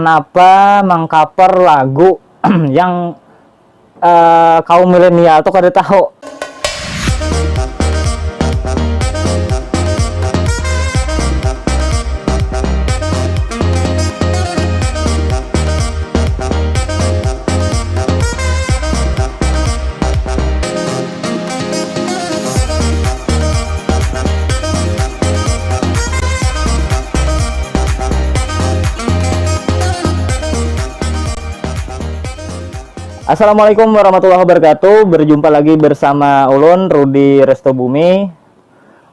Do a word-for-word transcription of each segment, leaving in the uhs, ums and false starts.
Napa mangkaper lagu yang eh, kaum milenial tuh kada tahu? Assalamualaikum warahmatullahi wabarakatuh. Berjumpa lagi bersama ulun Rudi Resto Bumi.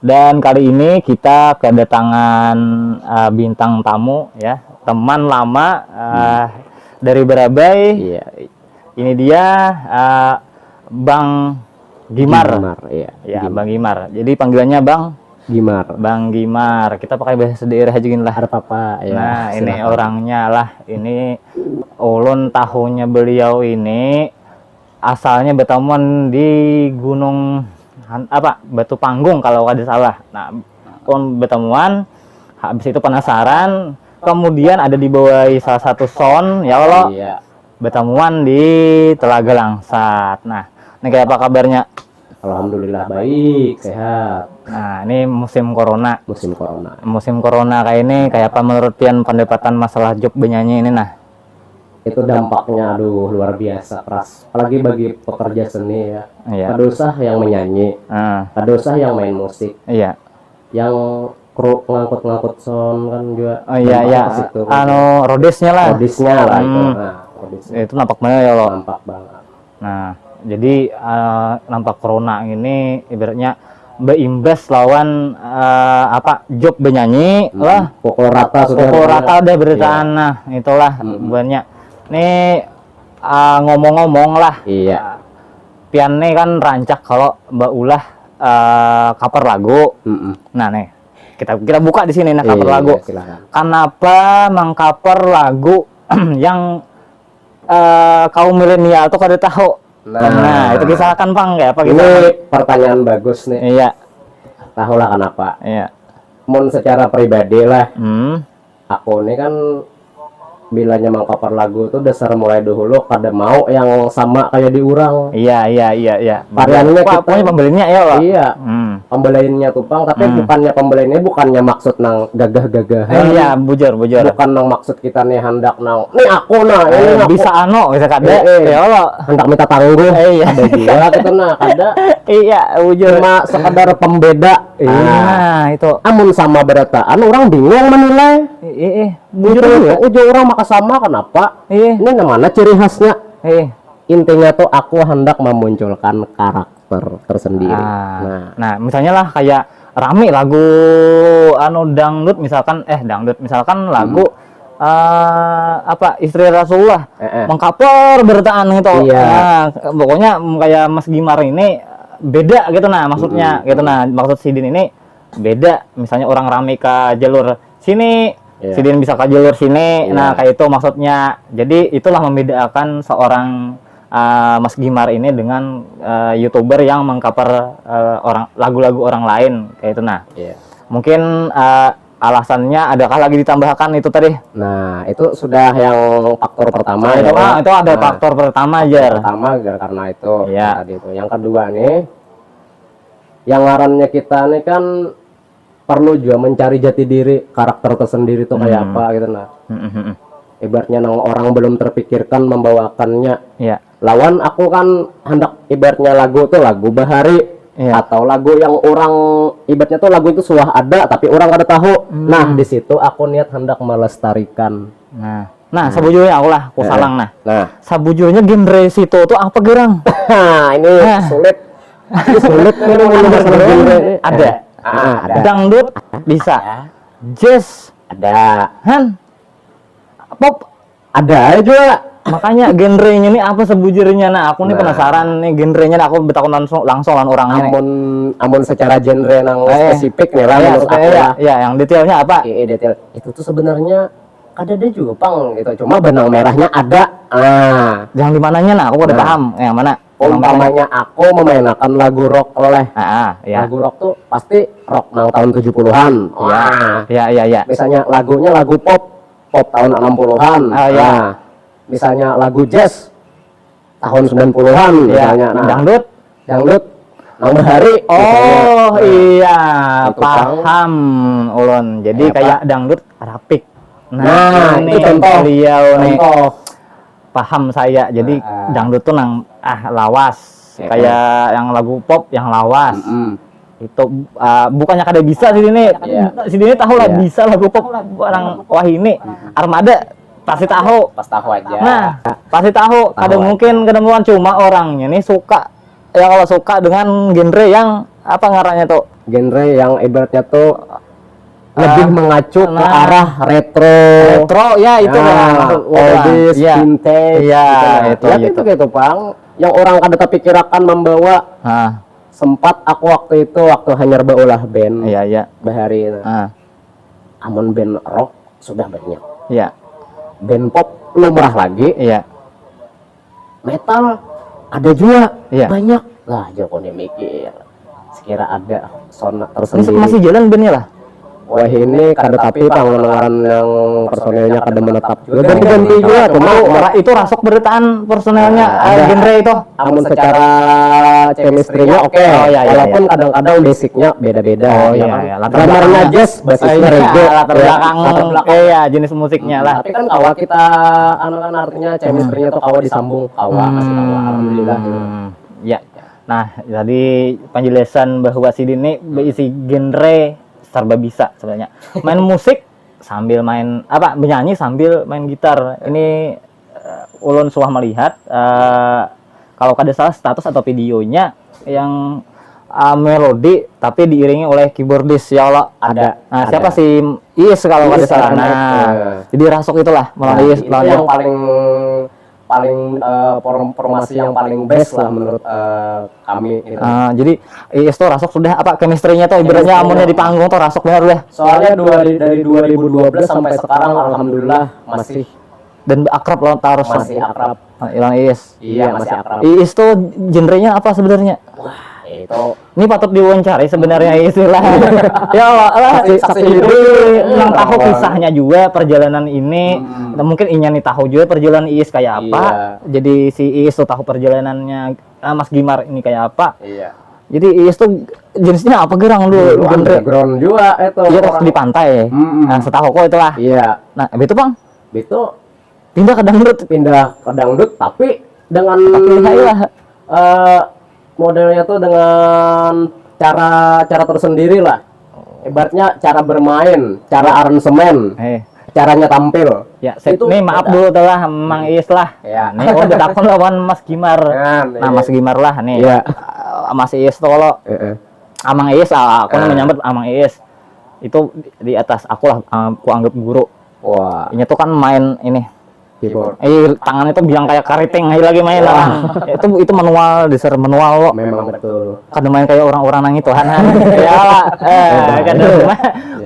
Dan kali ini kita kedatangan uh, bintang tamu ya, teman lama uh, dari Barabai. Iya. Ini dia uh, Bang Gimar. Gimar, iya. Ya, Gimar. Bang Gimar. Jadi panggilannya Bang Gimar. Bang Gimar. Kita pakai bahasa daerah aja gini lah. Ada apa-apa, ya. Nah, ini silakan. Orangnya lah. Ini ulun tahunya beliau ini asalnya bertemuan di Gunung Han- apa Batu Panggung kalau kada salah. Nah, ulun bertemuan, habis itu penasaran, kemudian ada di bawah salah satu sound ya Allah. Iya. Bertemuan di Telaga Langsat. Nah, ini kayak apa kabarnya? Alhamdulillah baik, sehat. Nah, ini musim corona. Musim corona. Musim corona kayak ini, kayak apa menurut pian pendapatan masalah job benyanyi ini nah? Itu dampaknya aduh luar biasa keras. Apalagi bagi pekerja seni ya. Iya. Kada usah yang menyanyi, ah. Kada usah yang main musik. Iya. Yang kru ngangkut-ngangkut sound kan juga. Oh iya iya. Anu rodesnya lah. Rodesnya lah hmm. Itu. Nah, rodesnya. Itu nampak mana ya lo? Nampak banget. Nah, jadi uh, nampak corona ini ibaratnya berimbas lawan uh, apa job benyanyi hmm. Lah. Pokok rata sudah. Pokok rata udah beritaan ya. Nah, itulah hmm. Buannya. Nih uh, ngomong-ngomong lah. Iya. Pian nih kan rancak kalau baulah uh, cover lagu. Mm -mm. Nah nih kita kita buka di sini nah cover iya, lagu. Iya, silakan. Kenapa mengcover lagu yang uh, kaum milenial tuh kada tahu? Nah, nah itu kisahkan pang kayak apa gitu. Ini pertanyaan bagus nih. Iya. Tahulah kenapa? Iya. Mun secara pribadi lah. Hmm. Aku nih kan bilanya mangkapar lagu tuh dasar mulai dahulu kada mau yang sama kayak di urang. Iya iya iya iya. Variannya kita pokoknya pembelinya ya lah. Iya. Hmm. Pembeliannya tuh pang tapi hmm. Bukannya pembeliannya bukannya maksud nang gagah-gagahan. Eh, iya bujur bujur. Bukan nang maksud kita nih hendak nang nih aku nah eh, ini aku. Bisa ano bisa kada eh, eh. Ya Allah. Hendak minta tangguh. Eh, iya. Ada juga kita nah kada. Iya bujur. Cuma sekadar pembeda. Iya nah, itu. Amun sama berataan orang bingung menilai. Iya. Bujur gitu, ya. Ujar orang maka sama kenapa? Iya. Ini mana ciri khasnya? Iya. Intinya tuh aku hendak memunculkan karakter tersendiri. Ah. Nah. Nah, misalnya lah kayak rame lagu anu dangdut misalkan eh dangdut misalkan lagu hmm. Uh, apa istri Rasulullah eh, eh. Mengkaper beritaan gitu. Iya. Nah, pokoknya kayak Mas Gimar ini beda gitu nah maksudnya hmm. Gitu nah maksud sidin ini beda misalnya orang rame ke jalur sini yeah. Sidin bisa ke jalur sini yeah. Nah kayak itu maksudnya jadi itulah membedakan seorang uh, Mas Gimar ini dengan uh, youtuber yang mengcover uh, orang lagu-lagu orang lain kayak itu nah yeah. Mungkin uh, alasannya adakah lagi ditambahkan itu tadi nah itu sudah yang faktor pertama nah, itu, ya, ah, itu ada nah, faktor pertama aja pertama karena itu yeah. Tadi itu yang kedua nih yang ngarannya kita nih kan perlu juga mencari jati diri karakter tersendiri tuh kayak hmm. Apa gitu nah hmm. Ibaratnya nang orang belum terpikirkan membawakannya yeah. Lawan aku kan hendak ibaratnya lagu tuh lagu bahari yeah. Atau lagu yang orang ibaratnya tuh lagu itu suah ada tapi orang kada tahu hmm. Nah di situ aku niat hendak melestarikan nah Nah, hmm. Sabujurnya aku lah, aku eh, salang nah. Nah. Sabujurnya genre situ tuh apa gerang? Nah, ini nah. Sulit. Ini sulit ini masalah genre ini. Ada. Ah, ada. Dangdut bisa. Ada. Jazz ada. Han. Pop ada juga. Makanya genrenya ini apa sebujurnya nah aku nih nah. Penasaran nih genrenya nah, aku bertakun langsung langsung lawan orangnya amun amun secara genre nang eh, spesifik nih lah ya, menurut aku ya, ya yang detailnya apa iya detail itu tuh sebenarnya Kadada jua pang gitu, cuma benang merahnya ada. Ah. Yang di mananya nah, aku kada nah. Paham. Yang mana? Umpamanya aku memainakan lagu rock oleh. Ah, ah, ya. Lagu rock tuh pasti rock nang tahun tujuh puluhan. Iya. Wah. Iya, iya, iya. Misalnya lagunya lagu pop. pop tahun enam puluhan. Ah, ya. Nah, misalnya lagu jazz tahun sembilan puluhan, ya, misalnya. Nah, dangdut, dangdut nang bahari, oh, misalnya. Nah, iya, itu pang. Paham ulun. Jadi kayak apa? Kayak dangdut rapik. Nah, nah, ini itu contoh. Beliau nih. Contoh. Paham saya. Jadi, ah, dangdut tuh nang, ah, lawas. Ya, kayak yang lagu pop yang lawas. Mm-mm. Itu, ah, bukannya kada bisa sih ini. Iya. Sih ini tahu lah, iya, bisa lagu pop orang wahini. Mm. Armada pasti tahu. Pas tahu aja. Nah, pasti tahu. Tahu aja. Kada mungkin kada mungkin, cuma orangnya nih suka, ya, kalau suka dengan genre yang apa ngarannya tuh? Genre yang ibaratnya tuh lebih, ah, mengacu ke, nah, arah retro. Retro, ya, itu, nah, lah maksud orang. Oldies, ya, vintage, ya, gitu lah. Itu, ya, gitu. Itu gitu, pang. Yang orang kada terpikirakan membawa. Ah. Sempat aku waktu itu, waktu hanyar baulah band. Iya, iya. Bahari, nah. Ah. Amun band rock sudah banyak. Iya. Band pop lumrah lagi. Iya. Metal ada juga, iya, banyak. Lah, joko nih mikir. Sekira ada sona tersendiri. Ini masih jalan bandnya lah? Wah, ini kada tapi pang ngaran yang personilnya kada menetap juga. Ganti-ganti juga, cuma itu rasuk beritaan personilnya, nah, eh, ada genre itu. Amun secara chemistry-nya oke. Oh, iya, iya, walaupun iya, kadang-kadang basicnya beda-beda, oh, ya, iya, kan? Iya. Latar belakangnya. Drummernya jazz, basisnya, oh, iya, reggae. Latar belakang, latar belakang. Iya, jenis musiknya lah. Tapi kan kawa kita, anu kan, artinya chemistry-nya tuh kawa disambung, kawa, masih kawa, alhamdulillah, gitu. Ya. Nah, tadi penjelasan bahwa si Dini berisi genre serba bisa sebenarnya. Main musik sambil main apa, menyanyi sambil main gitar. Ini, eh, ulun suah melihat, eh, kalau kada salah status atau videonya yang, eh, melodi tapi diiringi oleh keyboardis, ya Allah. Ada, nah, ada. Siapa sih? Iis kalau kada salah. Nah, eh, jadi rasuk itulah, melawan, nah, Iis, itu melawan yang paling paling, eh, form-, formasi yang paling best lah menurut, eh, kami gitu. Ah, jadi Iis tuh rasuk sudah apa chemistry-nya tuh ibaratnya, chemistry-nya, amunnya di panggung tuh rasuk benar deh. Soalnya dua, dari dua ribu dua belas sampai sekarang alhamdulillah masih. Dan akrab lawan tarus lah. Masih akrab. Ah, ilang Iis. Iya, masih akrab. Iis tuh genre-nya apa sebenarnya? Wah, itu ini patut diwawancari sebenarnya istilah. Ya Allah, lah. Saksi, saksi hidup. Jadi, nang tahu kisahnya juga perjalanan ini. Hmm. Nah, mungkin inya nih tahu juga perjalanan Iis kayak apa. Iya. Jadi si Iis tuh tahu perjalanannya, ah, Mas Gimar ini kayak apa. Iya. Jadi Iis tuh jenisnya apa gerang dulu? Dulu genre underground juga itu. Iya, terus orang di pantai. Mm-mm. Nah, setahu kok itulah. Iya. Nah, itu pang. Itu pindah ke dangdut. Pindah ke dangdut, tapi dengan, tapi lihai lah, eh, modelnya tuh dengan cara, cara tersendiri lah. Oh. Ibaratnya cara bermain, cara aransemen, eh, caranya tampil. Ya, sip. Itu nih, maaf beda dulu tuh lah, Mang Iis lah. Ya. Nih, oh, betakon lawan Mas Gimar. Nah, nih. Nah, Mas Gimar lah nih. Ya. Eh, Mas Iis tuh kalau, eh, eh, Amang Iis, ah, aku, wah, menyambut Amang Iis. Itu di, di atas aku lah, ah, aku anggap guru. Wah. Inya tuh kan main ini. Keyboard. Eh, tangannya tuh bilang kayak keriting aja lagi main. Wah. Orang. Itu, itu manual, dasar manual lo. Memang betul. Kada main kayak orang-orang nang itu, han, han. Ya lah, eh, memang. Kada, iya,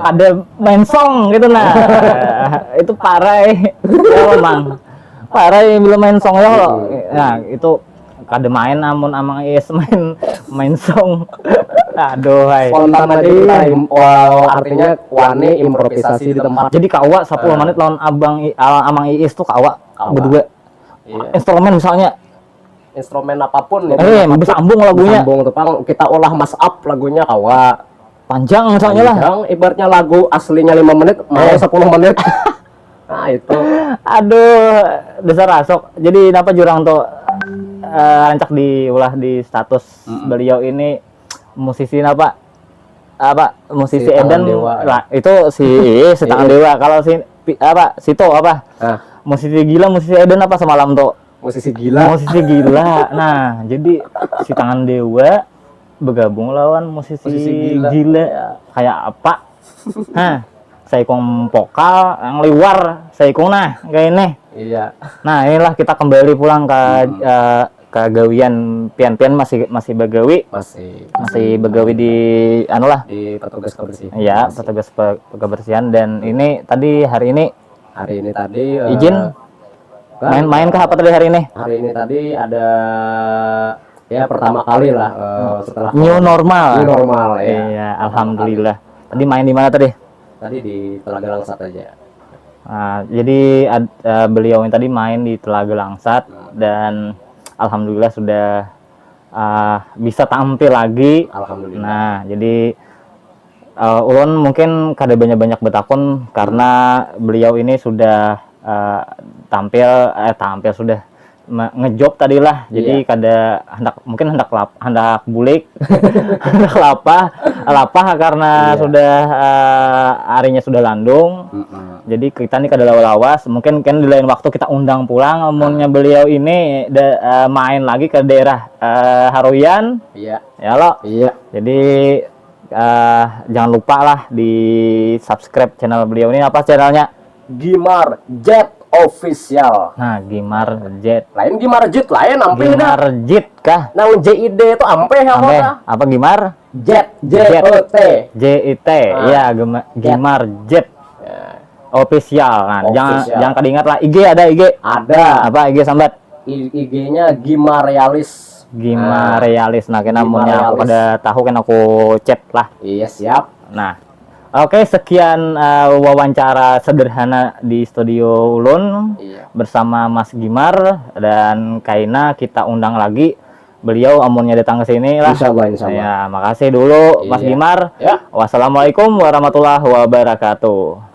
ada main song gitu nah. Itu parai. Ya, Mang. Parai bila main song ya lo. Hmm. Nah, itu kada main amun Amang Iis main, main song. Aduh, hai. Spontan aja kita im-, wow, artinya wani improvisasi di tempat. Jadi kawa sepuluh, ah, menit lawan Abang I-, ah, Amang Iis tuh kawa. Kawa. Berdua. Iya. Instrumen misalnya. Instrumen apapun gitu. Eh, bersambung lagunya. Bersambung tuh, pang, kita olah mash up lagunya kawa. Panjang misalnya lah. Panjang, ibaratnya lagu aslinya lima menit, mau, eh, sepuluh menit. Nah, itu. Aduh, dasar rasuk. Jadi, napa jurang tuh, eh, rancak diulah di status, mm-mm, beliau ini musisi napa? Apa? Musisi si Tangan Eden Dewa, ya. Lah, itu si, si Tangan, iya, Dewa. Kalau si pi-, apa? Sito apa? Ah. Musisi gila, musisi Eden apa semalam tuh? Musisi gila. Musisi gila. Nah, jadi si Tangan Dewa bergabung lawan musisi, musisi gila, gila. Ya. Kayak apa? Hah, saikung vokal yang liwar, saikung nah, kayak ini. Iya. Nah, inilah kita kembali pulang ke, hmm, eh, ke gawian pian-pian masih, masih bagawi. Masih. Masih bagawi di, anu lah. Di petugas kebersihan. Iya, masih. Petugas pe-, kebersihan. Dan ini tadi hari ini hari ini tadi, eh, izin? Kan, main-main kah apa tadi hari ini? Hari ini tadi ada, ya, pertama kali lah, eh, setelah new normal. New normal, ya. Iya, pertama kali. Alhamdulillah. Tadi main di mana tadi? Tadi di Telaga Langsat aja. Nah, jadi ad- eh, beliau ini tadi main di Telaga Langsat dan alhamdulillah sudah eh, bisa tampil lagi. Alhamdulillah. Nah, jadi eh, ulun mungkin kada banyak-banyak betakun karena beliau ini sudah eh, tampil eh tampil sudah me- ngejob tadi lah. Jadi Iya. kada hendak mungkin hendak lap, hendak bulik, hendak lapah, lapah karena Iya. sudah eh, harinya sudah landung. Mm-mm. Jadi kita nih kada lawas-lawas, mungkin kan di lain waktu kita undang pulang amunnya beliau ini da- eh, main lagi ke daerah eh, Haruyan, Iya. ya lo. Iya. Jadi eh, jangan lupa lah di subscribe channel beliau ini. Apa channelnya? Gimar Jet Official. Nah, Gimar Jet. Lain Gimar Jet lain ampih dah. Gimar Jet kah? Nang J I D itu ampih apa Ampih. kah? Apa Gimar? Jet J O T. J I T. Ah. Ya, Gema- Gimar Jet Ya. Official. Nah, jangan Official. jangan kada ingat lah I G ada I G. Ada. Apa I G sambat? I- I G-nya Gimar Realis. Gimar Nah, Realis. Nah, kena Gimar amunnya aku Realis. kada tahu kena aku chat lah. Iya siap. Nah, oke, sekian eh, wawancara sederhana di studio ulun Iya. bersama Mas Gimar dan kaina kita undang lagi beliau amunnya datang ke sini lah. Insya Allah, insya Allah. Ya, makasih dulu Mas Iya. Gimar. Ya. Wassalamualaikum warahmatullahi wabarakatuh.